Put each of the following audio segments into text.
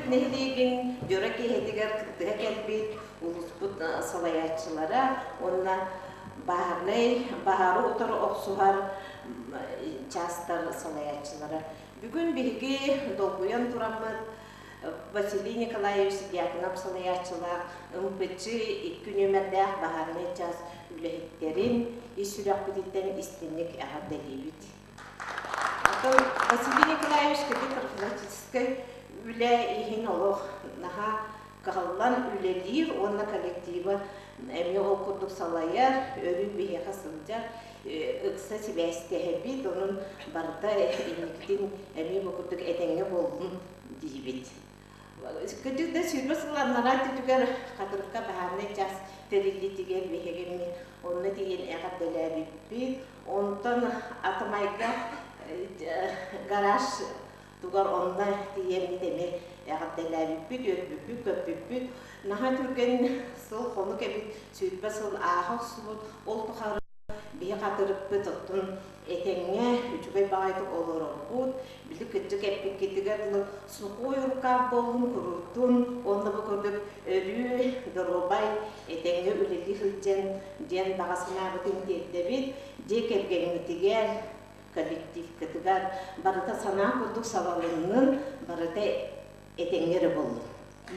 нэһилиэгин дьоро киэһэтигэр кыттыһа кэлбит улууспут салайааччылара уонна баһаарнай баһаары утары охсуһар чаастар салайааччылара. Бүгүн биһиги долгуйан тураммыт Василий Николаевич Дьяконов салайааччылаах МПЧ икки нүөмэрдээх баһаарынай чаас үлэһиттэрин ис сүрэхпититтэн истиҥник эҕэрдэлиибит. Оттон Василий Николаевич кини профилактическай үлэ иһин олох наһаа кыһаллан үлэлиир уонна коллектива эмиэ ол курдук салайар, өрүү биһиэхэ сылдьар, ыкса сибээстэһэбит, онон барыта инникитин эмиэ бу курдук этэҥҥэ буоллун диибит. Кырдьык да 20 сыл анараа өттүгэр Хатырыкка баһаарынай чаас тэриллиитигэр биһиги онно тиийэн эҕэрдэлээбиппит. Онтон Атамайга гараж тугар онно тиийэммит эмиэ эҕэрдэлээбиппит, үөрбүппүт, көппүппүт. Наһаа түргэн сыл-хонук эбит, 20 сыл ааһа охсубут. Ол тухары биһи хатырыкпыт оттон этэҥҥэ үчүгэй баҕайытык олорорбут. Били кырдьык эппиккитигэр дылы сухой рукав буоллун куруутун уонна бу курдук өрүү доруобай этэҥҥэ үлэлии сылдьан диэн баҕа санаабытын тиэрдэбит. Дьиэ кэргэҥҥитигэр, коллективкытыгар барыта санаа курдук салалыннын, барыта этэҥҥэ эрэ буоллун.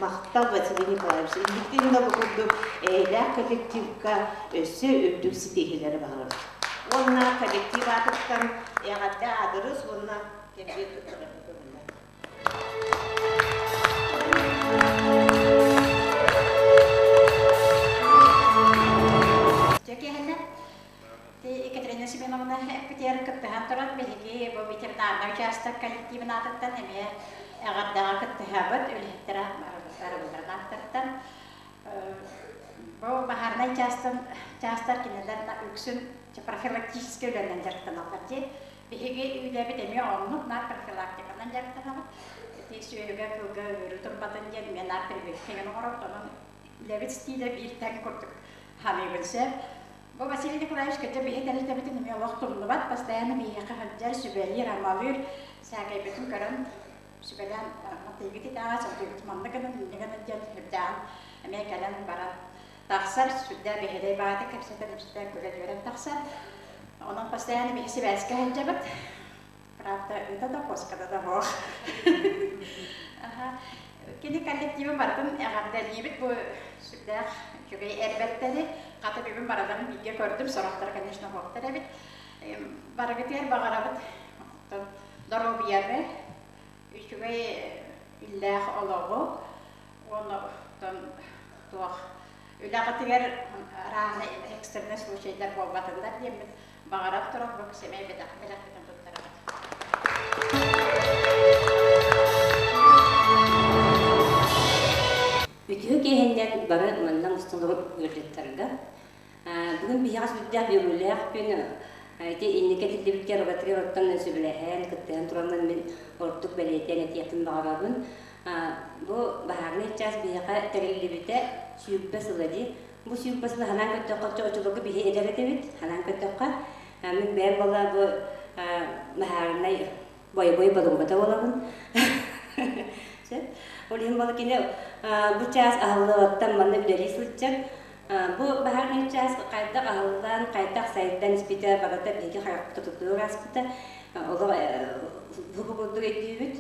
Махтал, Василий Николаевич. Инниктин да бу курдук эйэлээх коллективка өссө үрдүк ситиһиилэри баҕарабыт. Уонна коллектив аатыттан эҕэрдэ аадырыс уонна кэмбиэр туттарарга көҥүллэр. Дьэ Екатерина Семеновна эппитигэр кыттыһан туран биһиги бу ветеринарнай учаастак коллективын аатыттан эмиэ эҕэрдэҕэ кыттыһабыт үлэһиттэрэ барыбыларын ааттарыттан. Бу баһаарынай чаастан чаастар кинилэр үксүн профилактическай үлэнэн дьарыктаналлар дии. Биһиги үлэбит эмиэ оннук наар профилактиканан дьарыктанабыт. Ити сүөһүгэ кылга ыарыы турбатын диэн эмиэ наар прививкэнэн оҥоробут. Онон үлэбит стилэ биир тэҥ курдук саныыбын сөп. Бу Василий Николаевич кырдьа биһи тэрилтэбитин эмиэ олох тумнубат, постоянно биһиэхэ сылдьар, сүбэлиир-амалыыр, сээкэйбитин көрөн сүбэлээн мантыйгыт итэҕэс, онтуйгут манна гынан, инньэ гынан диэн сүрдээҕин эмиэ кэлэн баран тахсар, сүрдээх бэһиэлэй баҕайытык кэпсэтэн, үксүтэ күлэн-үөрэн тахсар. Онон постоянно биһи сибээскэ сылдьабыт. Правда, ыта да, куоската да суох. Кини коллективын барытын эҕэрдэлиибит бу сүрдээх үчүгэй эрбэттэри. Хата бүгүн барыларын бииргэ көрдүм, сорохторо, конечно, суохтар эбит. Барыгытыгар баҕарабыт оттон доруобуйаны, үчүгэй иллээх олоҕу уонна оттон туох үлэҕитигэр араана экстренный случайдар буолбатыннар диэммит Баҕарар туран бу сэмэй бэлэхпитин туттарабыт. Үтүө киэһэннэн бары манна мустуллубут ыалдьыттарга. Бүгүн биһиэхэ сүрдээх үөрүүлээх күн. Ити инники этиллибит кэргэтигэр оттон сөбүлэһэн, кыттыһан тураммын мин ордук бэлиэтээн этиэхпин баҕарабын. Бу баһаарынай чаас биһиэхэ тэриллибитэ 20 сыла дии. Бу 20 сыл ханаан көттөххө, оччолорго биһи эдэр этибит, ханаан көттөххө, мин бэйэм буолла бу баһаарынай бойобуой бодуругата буолабын. Сөп. Ол иһин буола кини бу чаас аһыллыбаттан манна үлэлии сылдьар. Бу баһаарынай чаас хайдах аһыллан, хайдах сайдан испитэ барыта биһиги харахпыта тутуур ааспыта. Олох бу курдук өйдүүбүт.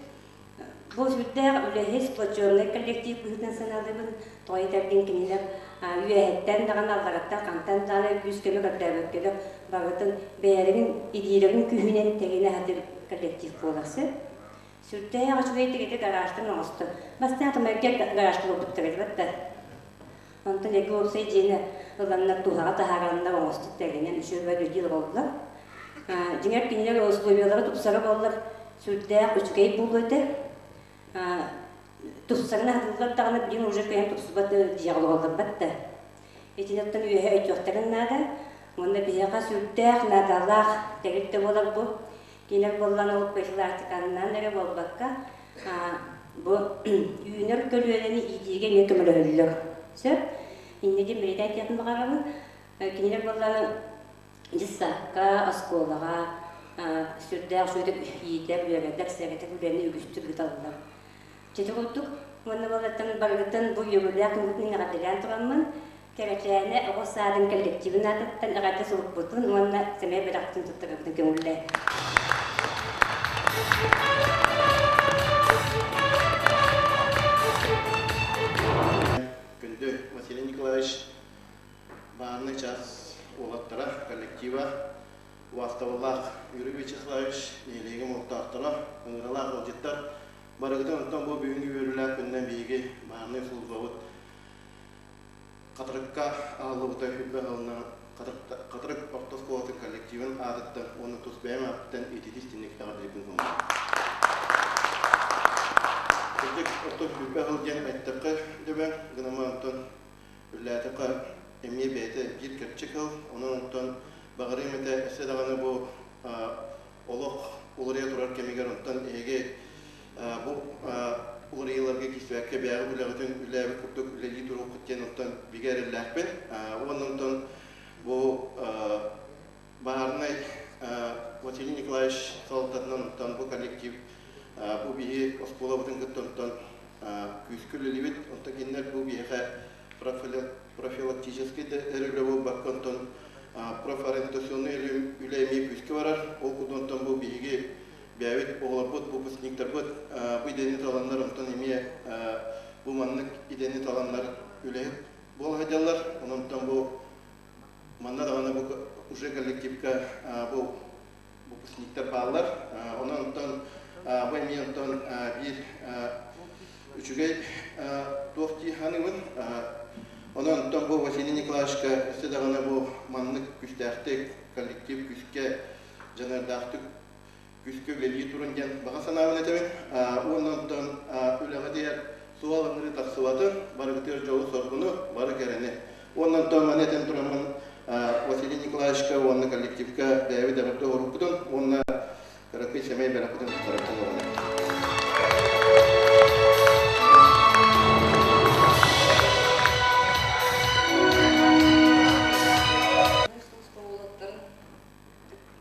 Бу сүрдээх үлэһит, сплоченнай коллектив быһыытынан санаалыыбын. Тоҕо этэргин кинилэр үөһэттэн даҕаны, аллараттан хантан даҕаны күүс-көмө көрдөөбөккөлөр барытын бэйэлэрин идиилэрин күүһүнэн тэҥинэ аһатыр коллектив буолар сөп. Сүрдээх үчүгэй тигити гаражтан оҥостон. Бастаан атомайга гаражка буолбуттар эбит да. Онтон эги уопсай дьиэни ыланнар туһаҕа таһаараннар оҥостук тэринэн үчүгэй үлэлиир оҕолор. Дьиҥэр кинилэр условиялара тупсара буоллар сүрдээх үчүгэй буолуо этэ. Тупсаран аһатыллар даҕаны билигин уже кыайан тупсубат дьиэҕэ олороллорбат да. Итинэн үөһэ өйдүөхтэрин наада. Уонна биһиэхэ сүрдээх наадалаах тэрилтэ буолар бу. Кинилэр буоллан ол профилактиканнан эрэ буолбакка бу үүнэр көлүөнэни иитиигэ эмиэ көмөлөһөллөр. Сөп. Инньэ диэн бэлиэтээн этиэхпин баҕарабын. Кинилэр буоллаҕына дьыссаакка, оскуолаҕа сүрдээх үчүгэйдик иитэр, үөрэтэр, сэрэтэр үлэни үгүстүк ыыталлар. Чэ курдук уонна буолаттан барыгытын бу үөрүүлээх күммүтүн эҕэрдэлээн тураммын, Кэрэчээнэ оҕо саадын коллективын аатыттан эҕэрдэ сурукпутун уонна сэмэй бэлэхпитин туттарарбытын көҥүллээ. Күндү Василий Николаевич, бааннай час уолаттара, коллектива, убаастабыллаах Юрий Вячеславович, нэһилиэгим олохтоохторо, ыҥыралаах ыалдьыттар, барыгытын онтон бу бүгүҥҥү үөрүүлээх күнүнэн биһиги бааннай службабыт Хатырыкка аһыллыбыта үрбэ ыһылына Хатырык орто оскуолатын коллективын аатыттан уонна тус бэйэм ааппыттан ититии-истинник эҕэрдэлиибин көҥүллээн. Кырдьык, орто үрбэ ыһыл диэн эттэххэ дөбөҥ, гынама онтон үллээтэххэ эмиэ бэйэтэ биир кэрчик ыһыл, онон онтон баҕарыам этэ өссө даҕаны бу олох уларыйа турар кэмигэр онтон эһиги бу уларыйыыларга киирсибэккэ бэйэҕит үлэҕитин үлэлээбит курдук үлэлии туруоххут диэн онтон бигэ эрэллээхпин. Уонна онтон бу баһаарынай Василий Николаевич салалтатынан онтон бу коллектив бу биһи оскуолабытын кытта онтон күүскэ үлэлиибит. Онтон кинилэр бу биһиэхэ профилактическай да эрэ үлэ буолбакка онтон профориентационнай үлэ эмиэ күүскэ барар. Ол курдук онтон бу биһиги бэйэбит оҕолорбут, выпускниктарбыт бу идэни таланнар, онтон эмиэ бу маннык идэни таланнар үлэһит буола сылдьаллар. Онон бу манна даҕаны бу уже коллективка бу выпускниктар бааллар. Онон онтон бу эмиэ онтон биир үчүгэй туох дии саныыбын. Онон онтон бу Василий Николаевичка өссө даҕаны бу маннык күүстээхтик коллектив күүскэ дьаныардаахтык күүскэ үлэлии турун диэн баҕа санаабын этэбин. Уонна онтон үлэҕитигэр суол ыҥырыы тахсыбатын, барыгытыгар дьолу-соргуну, бары кэрэни. Уонна онтон маны этэн тураммын Василий Николаевичка уонна коллективка бэйэбит эҕэрдэ оҥорбуппутун уонна кыракый сэмэй бэлэхпитин туттарарбытын оҕонор.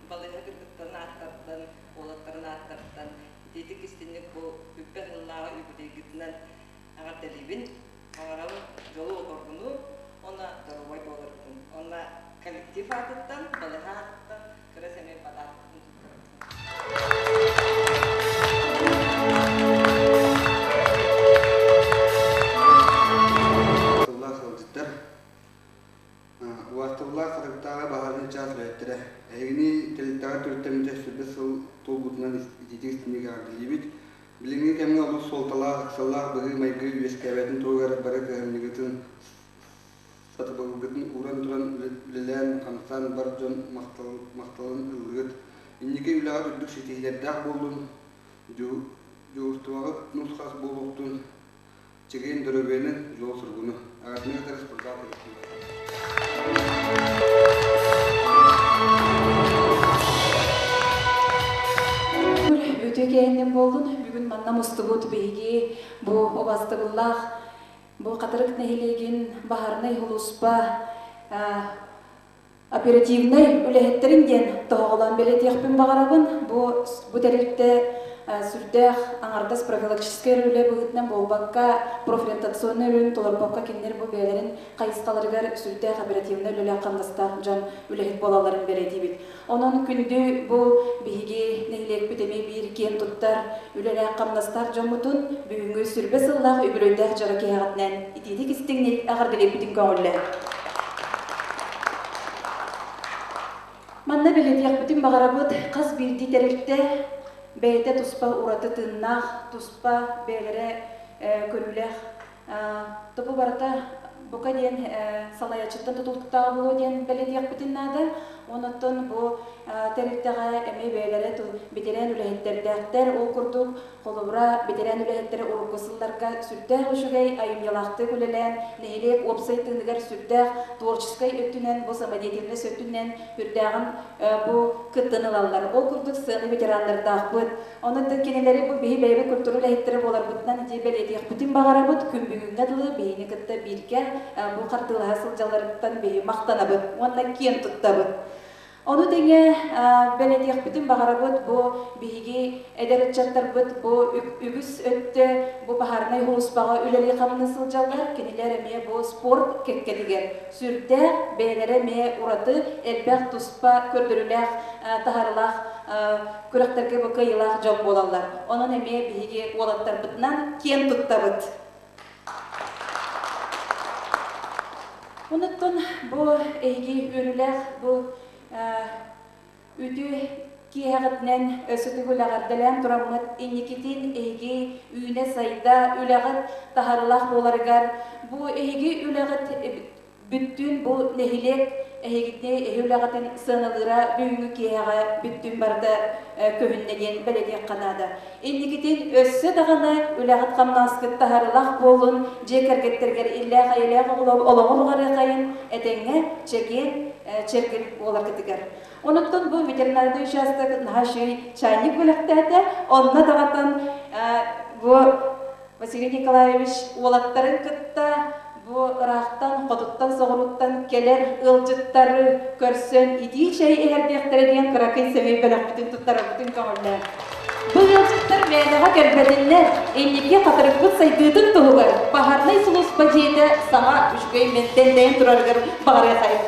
Балыыһа кыргыттарын ааттартан, уолаттарын ааттартан итиитик истинник бу үппэ сыллааҕы юбилейгытынан эҕэрдэлиибин. Баҕарабын дьолу-соргуну уонна доруобай буоларгытын. Уонна коллектив аатыттан, балыыһа аатыттан кыра сэмэй подаркатын туттарабын. Сыллаах ыалдьыттар Убаастабыллаах Хатырыктааҕы баһаарынай чаас үлэһиттэрэ, эһигини тэрилтэҕэ төрүттэммитэ сүрбэ сыл туолбутунан итиитик истиҥник эҕэрдэлиибит. Билиҥҥи кэмҥэ олус суолталаах, ыксаллаах быһыы-майгы үөскээбэтин туһугар бары кыһамньыгытын, сатабылгытын ууран туран үлэлээн-хамсаан бар дьон махталын ыллыгыт. Инники үлэҕит үрдүк ситиһиилэрдээх буоллун, дьуһууртубаҕыт нус-хас буолуохтун, Чэгиэн доруобуйаны, дьол-соргуну. Аҕатыҥа кытары спортзал коллектива. Үтүө кээннин буоллун. Бүгүн манна мустубут биһиги бу убастыбыллаах бу Хатырык нэһилиэгин баһарнай улууспа оперативнай үлэһиттэрин диэн тоһоҕолоон бэлиэтиэхпин баҕарабын. Бу, бу тэрилтэ сүрдээх аҥардас профилактическай эрэ үлэ быһыытынан буолбакка, профориентационнай үлэни толорбокко кинилэр бу бэйэлэрин хайысхаларыгар сүрдээх оперативнай үлэлээх-хамнастаах дьон үлэһит буолалларын бэлиэтиибит. Онон күндү бу биһиги нэһилиэкпит эмиэ биир киэн туттар үлэлээх-хамнастаах дьоммутун бүгүҥҥү сүрбэ сыллаах үбүлүөйдээх дьоро киһэҕитинэн итиитик истиҥник эҕэрдэлиэхпитин көҥүллэ. Манна бэлиэтиэхпитин баҕарабыт хас биирдии тэрилтэ бэйэтэ туспа ураты тыыннаах, туспа бэйэлэрэ көрүүлээх Тобу барыта бука диэн салайааччыттан тутулуктаах буолуо диэн бэлиэтиэхпитин наада. Онон бу тэрилтэҕэ эмиэ бэйэлэрэ бэтэрээн үлэһиттэрдээхтэр. Ол курдук, холобура, бэтэрээн үлэһиттэрэ урукку сылларга сүрдээх үчүгэй айымньылаахтык үлэлээн, нэһилиэк уопсай тыыныгар сүрдээх творческай өттүнэн, бу самодеятельность өттүнэн үрдээҕин бу кыттыны ылаллар. Ол курдук сыана ветераннардаахпыт. Онон кинилэри бу биһи бэйэбит культура үлэһиттэрэ буоларбытынан ити бэлиэтиэхпитин баҕарабыт. Күн бүгүҥҥэ дылы биһини кытта бииргэ бу хардыылаһа сылдьалларыттан биһи махтанабыт уонна киэн туттабыт. Ону тэҥэ бэлэтиэхпитин баҕарабыт бу биһиги эдэр ыччаттарбыт бу үгүс өттө бу баһаарынай һулууспаҕа үлэлии-хамныы сылдьаллар. Кинилэр эмиэ бу спорт кэккэтигэр сүрдээх бэйэлэрэ эмиэ ураты элбэх туспа көрдөрүүлээх таһаарыылаах күрэхтэргэ бу кыайыылаах дьон буолаллар. Онон эмиэ биһиги уолаттарбытынан киэн туттабыт. Онуттан бу эһиги үөрүүлээх бу үтүө киэһэҕитинэн өссө төгүл эҕэрдэлээн тураммыт инникитин эһиги үүнэ-сайда үлэҕит таһаарыылаах буоларыгар бу эһиги үлэҕит бүттүүн бу нэһилиэк эһигитини эһи үлэҕитин сыаналыыра бүгүҥҥү киэһэҕэ бүттүүн барыта көһүннэ диэн бэлэтиэххэ наада. Инникитин өссө даҕаны үлэҕит-хамнаскыт таһаарыылаах буоллун, дьиэ кэргэттэргэр иллээх-эйэлээх олоҕу баҕарыахайын, этэҥҥэ чэгиэн, чэргил буоларгытыгар. Онуттан бу ветеринарный участок наһаа үчүгэй чайник бэлэхтээтэ. Онно даҕатан бу Василий Николаевич уолаттарын кытта бу ыраахтан, хотуттан, соҕурууттан кэлэр ыалдьыттары көрсөн итии чэй иһэрдиэхтэрэ диэн кыракый сэмэй бэлэхпитин туттарарбытын көҥүллээн. Бу ыалдьыттар мээнэҕэ кэлбэтиннэр, инники хатырыкпыт сайдыытын туһугар баһаарынай сулууспа дьиэтэ саҥа үчүгэй мэнтэннэйэн турарыгар баҕарыахайым.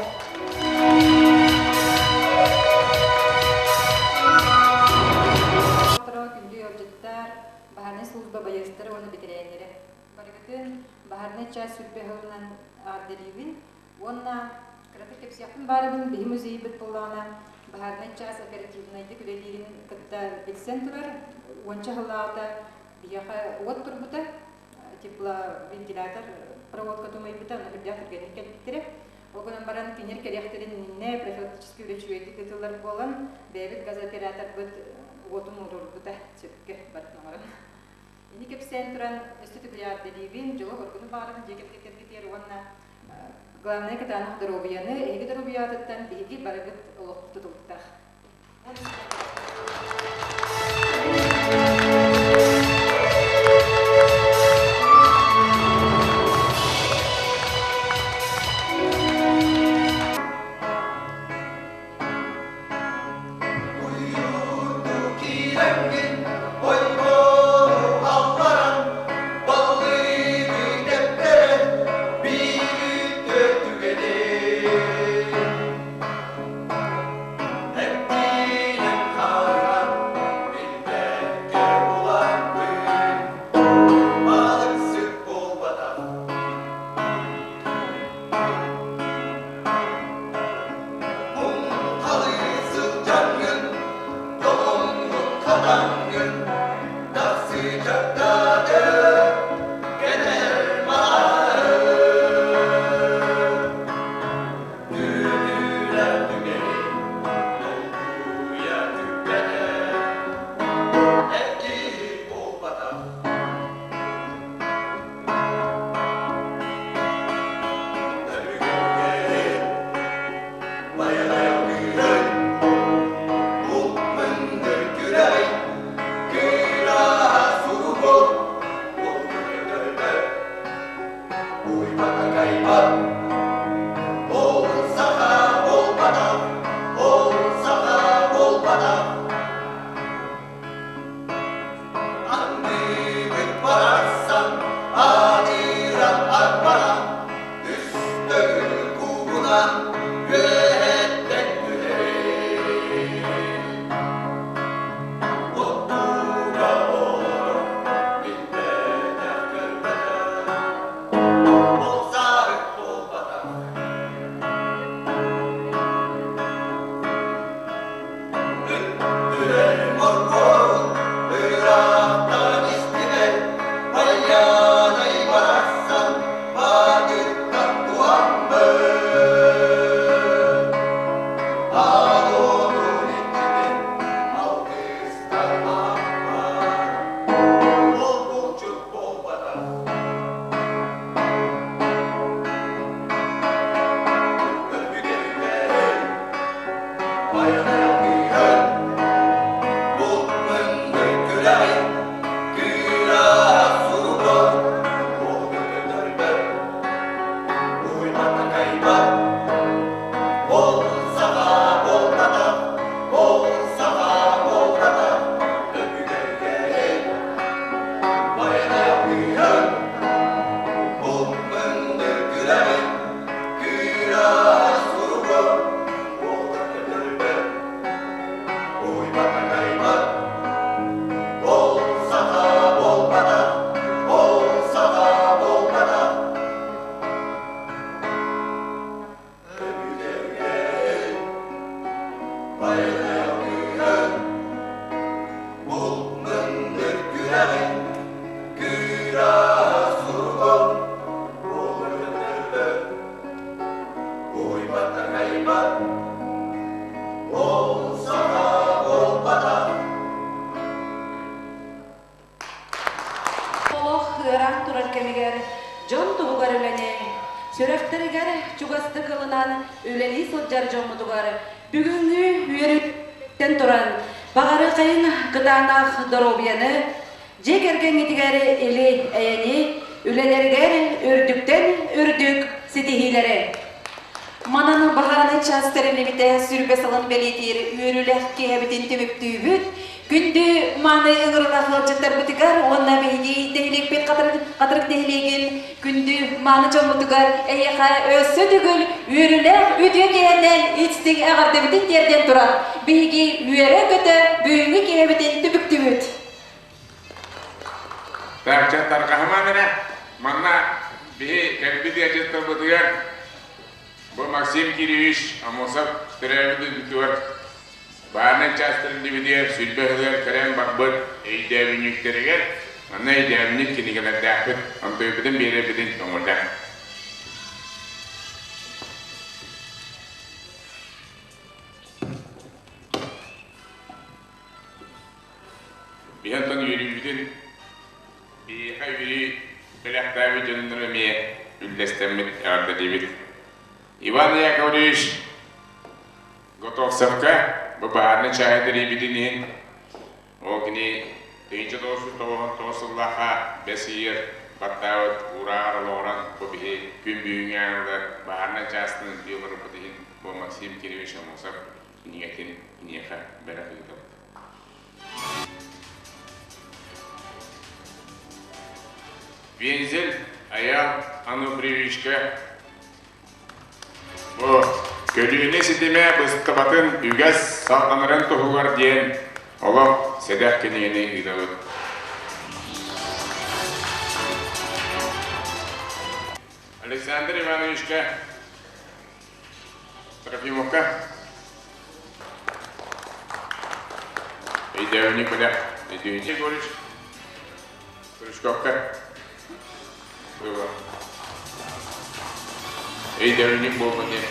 Күндү ыалдьыттар, баһаарынай служба байыастара уонна бэтэрээннэрэ. Барыгытын баһаарынай чаас сүрбэ сылынан эҕэрдэлиибин уонна кыратык кэпсиэхпин баарыбын биһи музейбыт буоллаҕына баһаарынай чаас оперативнайдык үлэлиирин кытта билсэн турар. Уонча сыллааҕыта биһиэхэ уот турбута, тепловентилятор проводка умайбыта, ону үрдээх түргэнник кэлбиттэрэ. Ол гынан баран кинилэр кэлиэхтэрин иннинэ профилактическай үлэ үчүгэйдик ыытыллар буолан, бэйэбит газооператорбыт уотун уурурбута сөпкө барытын оҥорон. Ини кэпсээн туран өссө төгүл дьолу-соргуну баҕарабын дьиэ кэргэттэргитигэр уонна главное кытаанах доруобуйаны, эһиги доруобуйаҕытыттан биһиги барыбыт олохпут тутулуктаах. Күрэй, күрэ суругу. ыараан турар кэмигэр дьон туһугар үлэни, сүрэхтэригэр чугастык ылынан үлэлии сылдьар дьоммутугар бүгүҥҥү үөрүүттэн туран баҕарыахайын кытаанах доруобуйаны, дьиэ кэргэҥҥитигэр или-эйэни, үлэлэригэр үрдүктэн үрдүк ситиһиилэри! Манан баһаарынай чаас тэриллибитэ сүрбэ сылын бэлиэтиир үөрүүлээх киэһэбитин түмүктүүбүт. Күндү мааны ыҥырылаах ыалдьыттарбытыгар уонна биһиги нэһилиэкпит Хатырык нэһилиэгин күндү мааны дьоммутугар эһиэхэ өссө төгүл үөрүүлээх үтүө киэһэнэн истиҥ эҕэрдэбитин тиэрдэн туран биһиги үөрэ-көтө бүгүҥҥү киэһэбитин түмүктүүбүт. Так, чэ, тарҕаһыман эрэ. Манна биһи кэлбит ыалдьыттарбытыгар бу Максим Кириллович Аммосов төрөөбүт дойдутугар бааннай чаастарын дибитигэр сүлбэ ыһыгар кэлэн барбыт өйдөөбүнньүктэригэр манна өйдөөбүнньүк кинигэлэрдээхпит, онтуйбутун биэрэрбитин көҥүллээх. Биһи онтон үөрүүбүтүн биһиэхэ үөрүү бэлэхтээбит дьоннор эмиэ үллэстэммит эҕэрдэлиибит. Иван Яковлевич Готовцевка бу баһаарынай чааһы тэрийбитин иһин ол кини 1999 сыллаахха бэс ыйыгар баттаабыт уурааҕар олоҕуран бу биһи күн бүгүҥҥү аанылар баһаарынай чаастан илдьи олорбут иһин бу Максим Кириллович Аммосов кинигэтин киниэхэ бэлэх ыытабыт. Вензель Аял Ануфриевичка бу көлүөнэ ситимэ быстыбатын үгэс салҕанарын туһугар диэн олох сэдэх кинигэни ыытабыт. Александр Ивановичка Трофимовка Өйдөөбүнү күлэ Өйдөөбүнү Егорович Крючковка Өйдөөбүнүк буолбут диэн.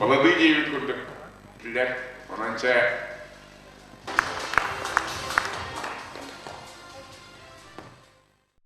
Балады диэбит курдук. Билэр. Онон чэ.